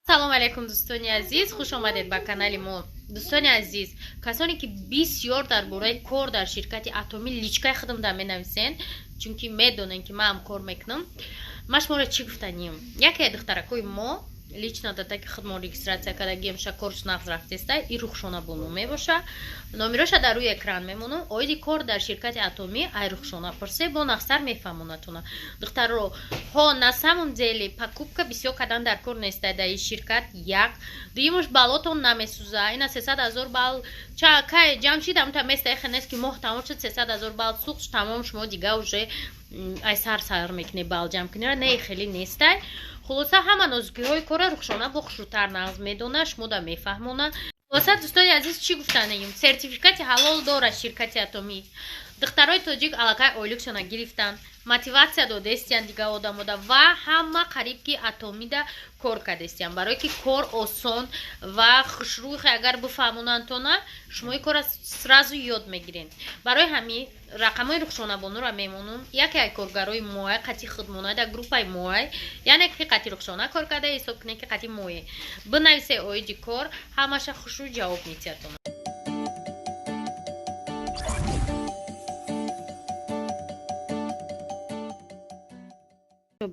Салом алейкум, дӯстони азиз, хуш омадед ба канали мо. Дӯстони азиз, касоне ки бисёр дар бораи кор дар ширкати Атомӣ личкаи худам да менависен, чунки медонен, ки ман ҳам кор мекунам. Ман шуморо чӣ гуфтанем? Яке духтаракои мо лично дата ки худмон регистрация кардагием, ша корш нағз рафтеста и Рухшона бону мебоша. Номероша дар рӯи экран мемонам. Оиди кор дар ширкати Атомӣ ай Рухшона пурсе, бо нағзтар мефаҳмонатона. Духтаро, ҳо, на самом деле покупка бисёр кардан дар кор неста дар ин ширкат. Як дуюмаш, баллотон намесӯза. Ина 300 000 балл кай ҷамъ шид, амта места. Эхе нест, ки моҳ тамом шуд, 300 000 балл сӯхт, тамом, шумо дига уже ай сар сар мекунед балл ҷамъ кунера. Не, хеле нестай. Хулоса, ҳама нозукиҳои кора Рухшона бо хушрӯтар нағз медона, шумо да мефаҳмона. Хулоса, дӯстони азиз, чӣ гуфтанем? Сертификати ҳалол дорад ширкати Атомӣ. Духтарои тоҷик аллакай ойликшона гирифтанд, мотиватсия додестиянд дига одамода ва ҳама қариб ки Атомида кор кардестиянд, барое ки кор осон ва хушрӯхе. Агар бифаҳмонандтона, шумо кора сразу ёд мегиред. Барои ҳамин рақамҳои Рухшонабонуро мемонам. Яке ай коргарои моай, қати худмонай, дар группаи моай, яъне ки қати Рухшона кор карда, ҳисоб кунед, ки қати мое. Бинависе оиди кор, ҳамаша хушрӯ ҷавоб метиҳадтона.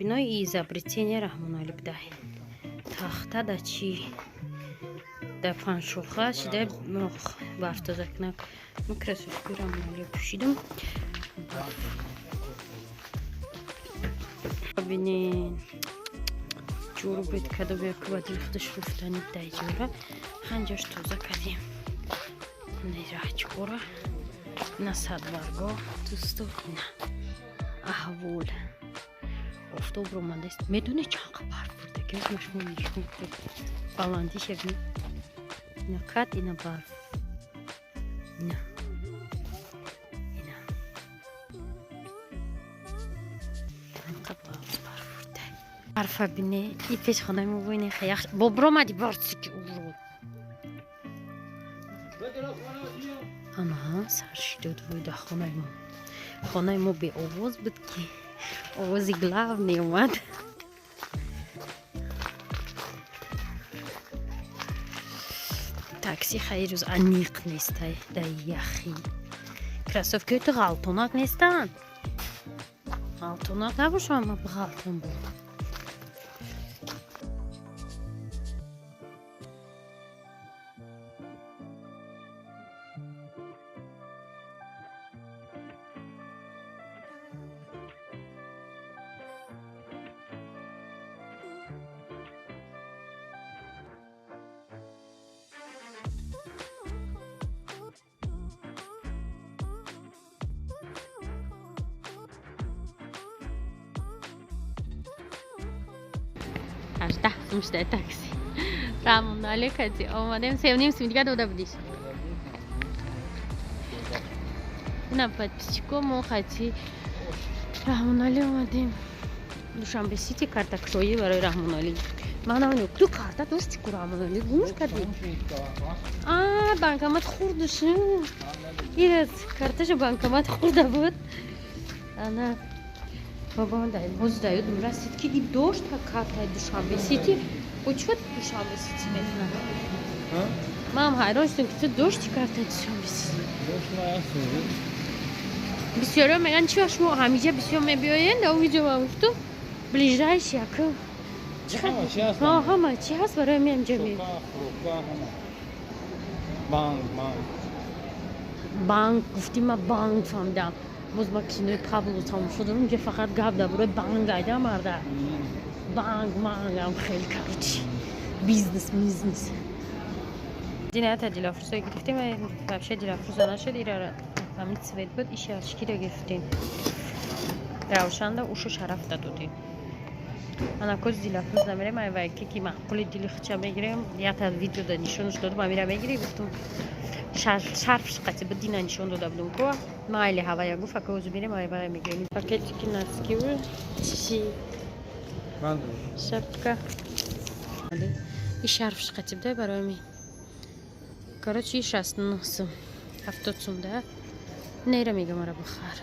Бинои изобретение Раҳмоналӣ будай. Тахта да чӣ да панҷшоха шида барфтозакунак. Ма кроссовки Раҳмоналӣ пӯшидам. Бинен, ҷуру бед кадо яку ба дили худаш руфтани будай. Ҷора ханҷаш тоза кардем. Рачкора ина садбарго. Дӯсто, ина аҳвол. Офтоб ромадааст. Медонед, чанд қа барф бурдаги? Ма шумо нишон баландиша бин. Ина кат, ина барф, ина, ина чанд барф бурда. Барфа бине. И пеш хонаи мо боине ях бобромади барсики уро. Ана сар шидод вой да хонаи мо. Хонаи мо беовоз буд, ки овози главный омад. Такси хайр рӯз аниқ нестай дар яхӣ. Кроссовкиҳои ту ғалтонак нестанд? Ғалтонак набошам, ма ғалтон буд. 18 сум шуда такси. Раҳмоналӣ кади омадем, 3,5 сум дига дода будиш. Ина, подписчико, мо хати Раҳмоналӣ омадем. Душанбе Сити картакшоӣ барои Раҳмоналӣ. Ман намедонам, ту карта дошти ку, Раҳмоналӣ, гумш кардӣ? А банкомат хурдуш. Ирас карташа банкомат хурда буд. Ана баба ҳозир да ёдам расид, ки и дошт картаи Душанбе Сити. О, чӣ Душанбе Сити мекунад? Манам ҳайрон шудам, ки ту дошти картаи Душанбе Сити. Бисёриҳо мегӯянд, чӣ шумо ҳамиҷа бисёр мебиёед. Дар видео ман гуфтум, ближайший яка ҳама чӣ ҳаст, барои меамҷа. Банк гуфтӣ, ма банк фаҳмидам. Боз ма кинои Пабло тамошо дорам, инҷа фақат гап дар бораи банк айда, марда банк мангам хеле, короче, бизнес бизнес. Дината Дилафрӯза гирифтем, вообще Дилафрӯза нашуд, ира ҳамин цвет буд, иши очкиро гирифтем. Равшанда ушу шараф дадодем. Ана коз Дилафрӯз намерем, ай вай ки маъқули дили хича мегирем. Ята видеода нишонаш додам, амира мегирӣ гуфтум, шарфш қати буд, дина нишон дода будум ку. Майли, ҳавая гуфт, ака озу мирем, ай вая мегирем. Пакетики носки чи шапка и шарфш қати будай барои ми. Короче, и 69 сум, 70 сум да нера мега, мара бихар.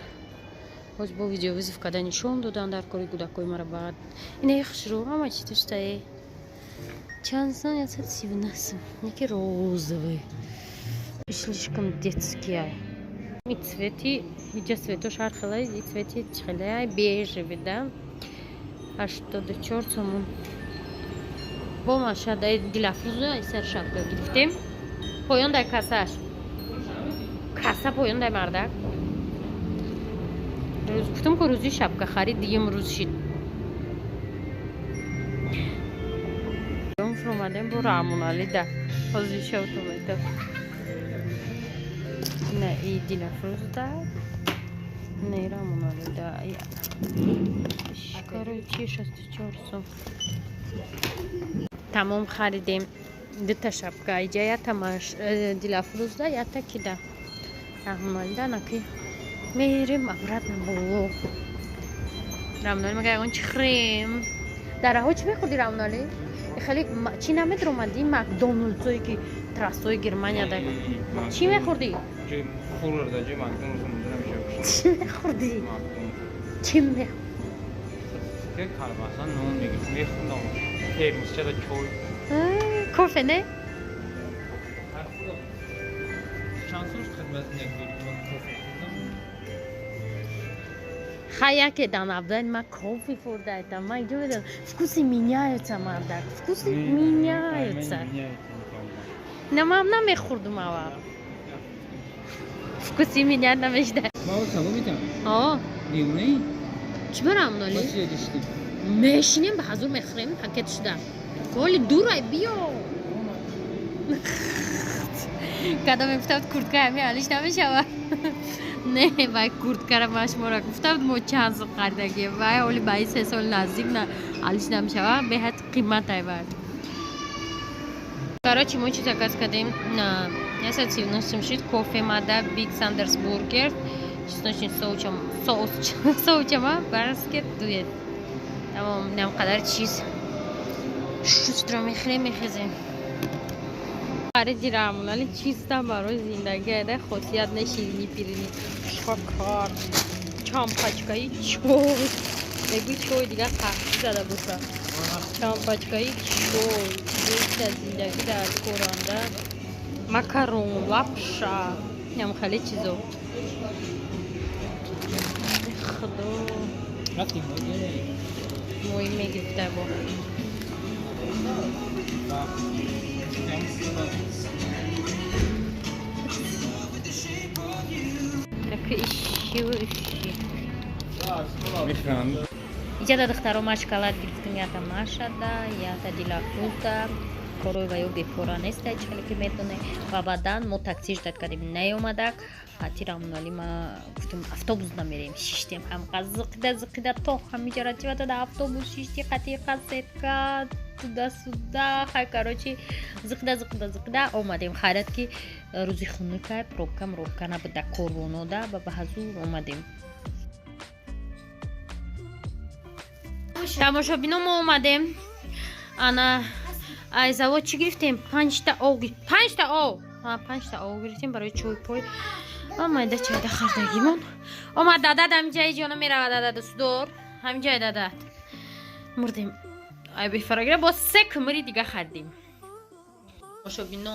Боз бо видеовызов карда нишон додан дар кори кӯдакҳои мара. Баъд инаи хушрӯ, ҳама чи туштае. Чанд сум? 139 сум. Неки розовый. Слишком детский ай. И цвети, иҷа цветош ҳар хелай, и цвети чихелай, бежевый, да? 84 сомон. Бо машадай Дилафрӯза сар шапка гирифтем. Поён дай кассаш. Касса поён дай мардак. Рӯз гуфтам ку рӯзи шапка харид, дуюм рӯз шид. Фуромадем бо Раҳмоналӣ да. Ҳозир шавтум это. На и Дилафрӯз да. На и Раҳмоналӣ да. Короче, 64 сум. Тамом харидем. Дута шапка. Иҷа ята Дилафрӯз да, ята кида. Раҳмоналӣ да наки. Мерем обратно боло. Раҳмоналӣ мега ягон чи хӯрем. Дар раҳо чӣ мехӯрдӣ, Раҳмоналӣ? Хеле чӣ намедромадӣ? Макдоналдсое ки трассои Германия да. Чӣ мехӯрдӣ? Чӣ мехӯрдӣ? Чӣ мехӯрдӣ? Кофе не? Хай яке данабдан ма кофе хӯрда, ма иҷо медонам. Вкусы меняются, мардак. Вкусы меняются. На мам намехӯрдум аввал. Вкуси менять намешда. О. Чӣ барам ноли? Мешинем ба ҳазур мехӯрем пакет шуда. Оли дурай биё. Када мегуфтад куртка ҳами алиш намешавад. Не, вай курткара ма шуморо гуфтам, мо чанд сол харидагем. Вай оли ба ин 3 сол наздик на алиш намешавад, беҳад қимат ай вай. Короче, мо чи заказ кардем? 139 сум шид кофе мада Биг Сандерс бургер, чесночный соусчам, соус, соусчама баскет дует. Тамом, нам қадар чиз. Шустро мехӯрем, мехезем. Хариди Раҳмоналӣ чиста барои зиндагӣ айда хосият не ширинӣ пиринӣ. Шакар, чанд пачкаи чой. Мегӯй чой дигар қаҳвӣ зада боша. Чанд пачкаи чой. Чизои дар зиндагӣ дар коранда. Макарон, лапша, ям хеле чизо. Худо. Мои мегирифта бо. Иҷа да духтаро ма шоколад гирифтем, ята Машада, ята Дилафрӯзда. Корои ва ё бепора неста, чӣ хеле ки медоне. Ва баъдан мо такси ждать кардем, наёмадак. Ҳати Раҳмоналӣ ма гуфтем автобус намерем, шиштем ҳамқа зиқида зиқида то ҳамиҷа ративата да автобус шишти қатиқа сетка туда-сюда. Хай короче зиқида зиқида зиқида омадем. Хайрат ки рӯзи хунукай, пробка мробка набуд да корвонода ва ба ҳазур омадем. Тамошобино мо омадем. Ана ай завод чӣ гирифтем? 5та ов, 5та ов. Ҳа, 5та ов гирифтем барои чой пой. Омада чайда хардагимон. Омад дадад ҳамиҷаи ҷона меравад дадад дӯстдор. Ҳамиҷаи дадад. Мурдем. Ай бефарагира бо 3 кумри дига харидем. Тамошобино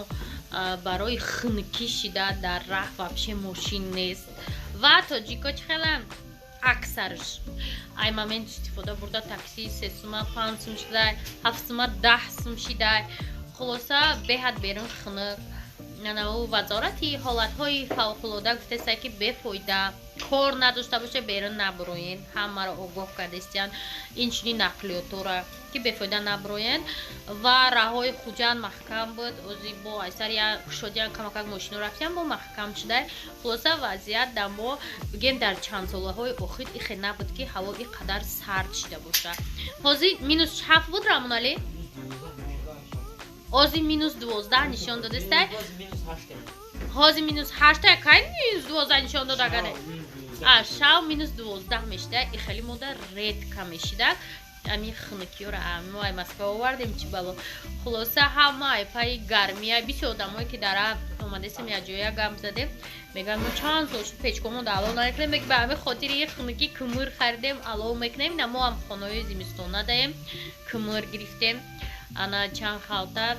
барои хунукӣ шида дар раҳ вообще мошин нест. Ва тоҷико чӣ хелан? Аксарш ай момент истифода бурда такси 3 сума 5 сум шидай, 7 сума 10 сум шидай. Хулоса беҳад берун хунук. Нанау вазорати ҳолатҳои фавқулода гуфтеста ки бефоида кор надошта боша берун набуроен. Ҳамаро огоҳ кардестиян, инчунин нақлиётора ки бефоида набуроен. Ва раҳои Хуҷанд маҳкам буд. Ози бо айсар я кушодиян камакак мошино рафтиян, бо маҳкам шудай. Хулоса вазъият дар мо бигем дар чанд солаҳои охир ихе набуд ки ҳаво и қадар сард шида боша. Ҳозир -7 буд Раҳмоналӣ? Ози -12 нишон додестай. Ҳозир -8 кай -12 нишон дода гаде? А шав -12 мешида. И хеле мода редка мешида. Ами хунукиёра мо ай Москва овардем чӣ бало. Хулоса ҳама ай пайи гармия. Бисёр одамое ки дара омадесем як ҷоя гам задем, мегӯянд мо чанд сол шуд печкомон алов намекунем, меги ба ҳамин хотири хунукӣ кумир харидем, алов мекунем. На мо ҳам хонаҳои зимистона даем, кумир гирифтем. Ана чанд халта,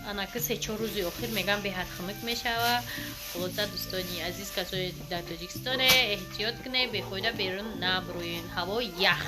анаки 3-4 рӯзи охир мегам, беҳад хунук мешава. Хулоса, дӯстони азиз, касоне дар Тоҷикистоне, эҳтиёт кунед, бефоида берун набурӯен, ҳаво ях.